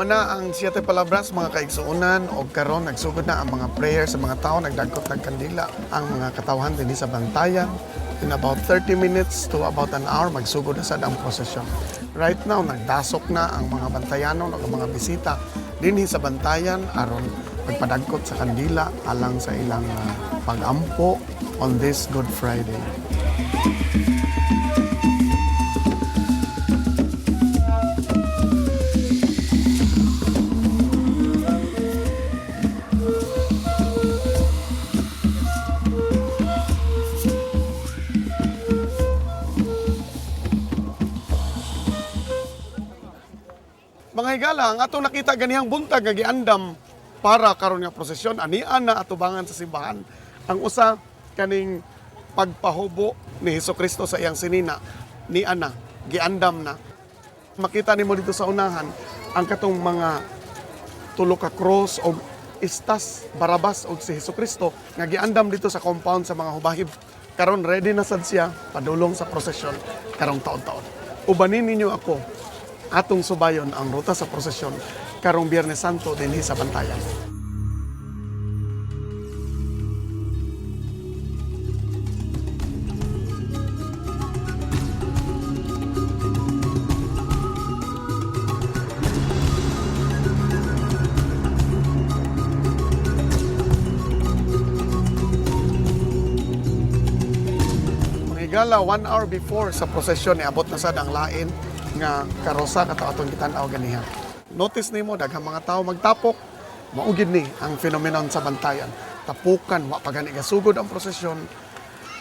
Human na ang Siete Palabras, mga kaigsuonan, og karon nagsugod na ang mga prayer sa mga tao, nagdagkot ng kandila ang mga katawhan dinhi sa Bantayan. In about 30 minutes to about an hour, magsugod na sad ang prosesyon. Right now, nagdasok na ang mga Bantayanon o ang mga bisita dinhi sa Bantayan aron pagpadagkot sa kandila alang sa ilang pag-ampo on this Good Friday. Mga higala, ang atong nakita ganihang buntag nga giandam para karon nga prosesyon anian na atubangan sa simbahan ang usa kaning pagpahubo ni Hesus Kristo sa iyang sinina ni ana giandam na. Makita nimo dito sa unahan ang katong mga tulo ka cross og istas Barabas og si Hesus Kristo nga giandam dito sa compound sa mga hubahib. Karon ready na sad siya padulong sa prosesyon karong taon-taon. Ubanin ninyo ako atong subayon ang ruta sa prosesyon karong Biyernes Santo dinhi sa Bantayan. Mga higala, 1 hour before sa prosesyon, niabot na sad ang lain nga karosa kato atong gitan-aw ganiha. Notice nimo daghang mga tao magtapok, mao gyud ni ang phenomenon sa Bantayan. Tapukan, wa pa gani gasugod ang prosesyon,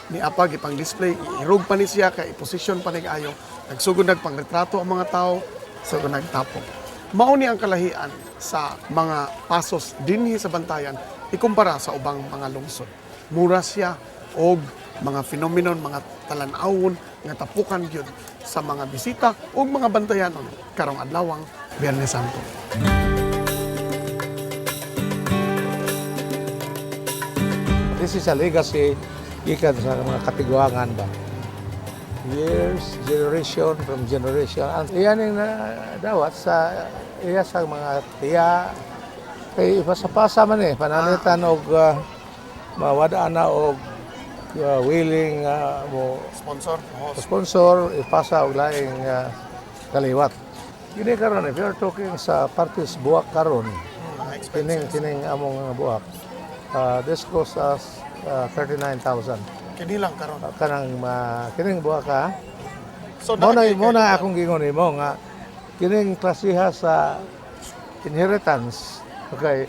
ni apag ipang display, irog pa ni siya kay i-position pa ni ayo. Nagsugod nagpangretrato ang mga tao, sugod nagtapok. Mao ni ang kalahian sa mga pasos dinhi sa Bantayan ikumpara sa ubang mga lungsod. Mura siya og mga phenomenon, mga talan-awon nga tapukan gyud sa mga bisita ug mga bantayanon karong adlawang Biyernes Santo. This is a legacy gikan sa mga katiguangan ba. Years, generation from generation. Ang iyan yung dawat sa iya sa mga tiya kay ipasapasa man eh pananglitan og mawada na og willing mo Sponsor, host. Sponsor ipasa og laing kaliwat. Kini karon, if you're talking sa parties buwak karon, Mga kining expenses. Kining among buwak. This cost us 39,000. Kini lang karon. Kanang kining buwak ka. So Mo na daghan mo kay- na akong gingon nimo nga kining klasiha sa inheritance, okay,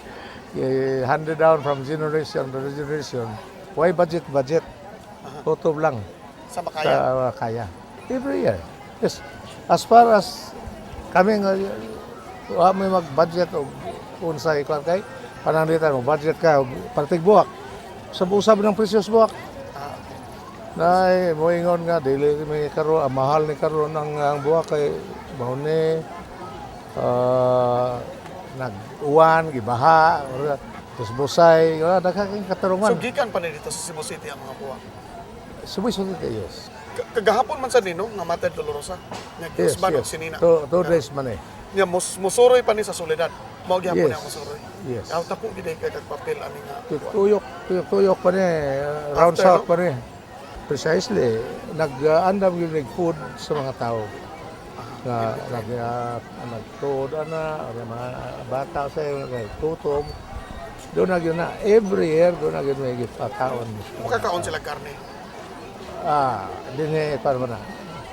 handed down from generation to generation. Why budget budget? Tutob lang sa makaya. sa kaya. Every year. Yes. As far as kami nga wa may mag-budget og unsay kwan kay pananglitan mo budget ka og partig buwak. Usab ng presyo sa buwak. Ah, okay. Nay moingon nga dili may karon ang mahal ni karon ang buwak kay mao ni nag-uwan, gibaha, or busay, wala daghang katarungan. So gikan pa ni dito sa Cebu City ang mga buwak. Suboy sa yes. Kagahapon man sa nino nga Mater Dolorosa. Nga Yes, giusban og yes. sinina. 2 days man eh. Nya musuroy pa ni sa Soledad. Mao gihapon Yes. niya musuroy. Yes. Aw tako gid kay kag papel ani nga. Tuyok, tuyok, tuyok pa ni, round After, south no? pa ni. Precisely, nag-andam yung nag-food sa mga tao. Nga, nagtuod ana, or yung mga bata sa iyo, nagtutom. Doon na yun na, every year, doon na yun may gipataon. Makakaon sila karne. Ah, din eh, para man na.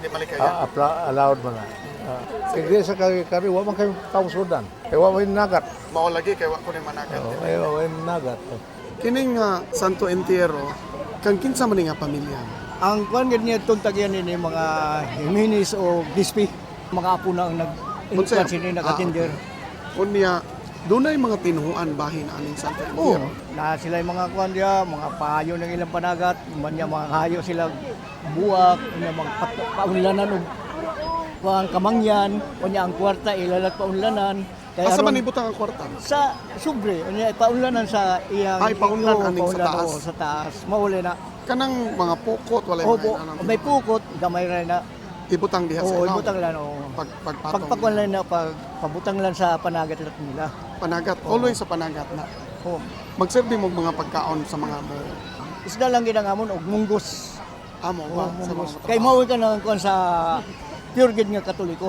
Di malikaya. Allowed man na. Hindi sa kari, kari, wa man kayo taong sudan. Eh, wa man nagat. Mao lagi kay wa ko ni managat. Oh, eh, wa man nagat. Kining nga Santo Entierro kang kinsa man ni nga pamilya? Ang kuan gid niya itong tagyan ni mga Jimenez o Gispi, mga apo na ang nag Unsa? kuan sini nakatinder. Unya dunay mga tinuhuan bahin aning Santo Oh, Entierro. na sila yung mga kuan diya, mga payo ng ilang panagat, man niya mga hayo sila buwak, unya mga paunlanan og kuan kamangyan, unya ang kwarta ilalat paunlanan. Kaya Asa man aron- ibutang ang kwarta? Sa sobre, unya paunlanan sa iyang Ay, paunlan oo, aning sa paunlan, taas. oo, sa taas. Mauli na. Kanang mga pukot walay Opo, mga inanang may pukot, gamay ra na. Ibutang diha sa Oo, ilaw. ibutang lang, oo. Pagpatong. Pagpakuan lang na pabutang lang sa panagat lang nila. Panagat. Always sa panagat na. Oo. Magserbi mo mga pagkaon sa mga mo. Isda lang gid ang amon og munggos. Amo Oo, ba sa mga munggos. trabaho. Kay mao ka na kuan sa pure gid nga Katoliko.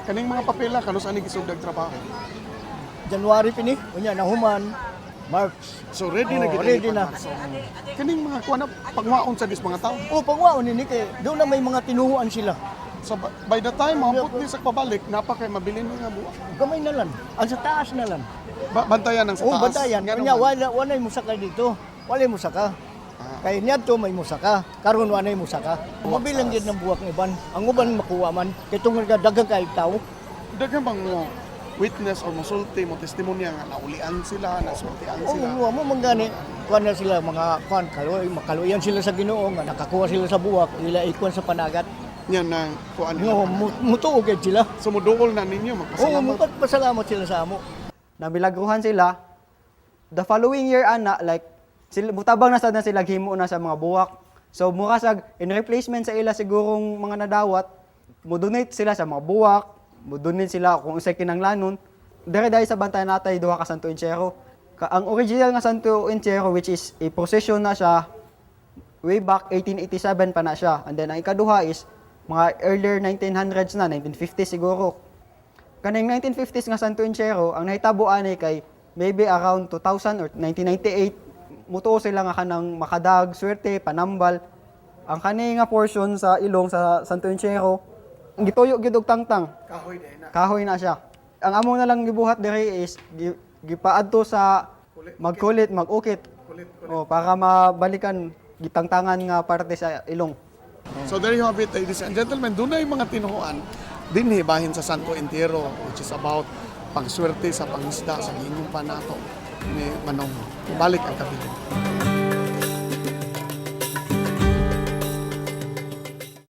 Kaning mga papela kanus ani gisugdag trabaho? January pini, unya nahuman March. So ready na Oo, gid ready ini na. pag Marso. Kaning mga kuan na pagwaon sa dis mga tao. Oh, pangwaon ni kay doon na may mga tinuhuan sila. So by the time maabot ni sa pabalik, napa kay mabilin nga buwa. Gamay na lang. Ang sa taas na lang. Bantayan ang sa Oh, taas. bantayan. Nga Unya naman. wala walay musaka dito. Walay musaka. Ah. Kay niadto may musaka. Karon walay musaka. Mabilang gid ng buwak ng uban. Ang uban makuha man. Kay tungod ka daghan kay tao. Daghan bang mo witness or mosulti mo testimonya nga naulian sila, nasultian Oh, sila? wa mo manggani kuan na sila mga kuan kaluoy, makaluyan sila sa Ginoo nga nakakuha sila sa buwak, ila ikuan sa panagat. Yan na kuan nila. No, mutuo gid sila. So moduol na ninyo, Oo, magpasalamat. pasalamat sila sa amo. Namilagruhan sila. The following year ana, like sila mutabang na sad na sila, himo na sa mga buwak. So mura sag in replacement sa ila sigurong mga nadawat, mo donate sila sa mga buwak, mo donate sila kung unsay kinanglanon. Dire dahil sa bantay natay duha ka Santo Entierro. Ang original nga Santo Entierro, which is a procession na siya way back 1887 pa na siya. And then ang ikaduha is mga earlier 1900s na, 1950 siguro. Kaning 1950s nga Santo Entierro, ang nahitabo ani kay maybe around 2000 or 1998, mutuo sila nga kanang makadag, swerte, panambal. Ang kani nga portion sa ilong sa Santo Entierro, gituyo gyud og tangtang. Kahoy din na. Kahoy na siya. Ang amo na lang gibuhat diri is gipaadto sa magkulit, magukit. Kulit, Oh, para mabalikan gitangtangan nga parte sa ilong. So there you have it, ladies and gentlemen. Doon na yung mga tinuhuan dinhi bahin sa Santo Entierro, which is about pangswerte sa pangisda sa giingong panato ni Manong. Balik ang kabilin.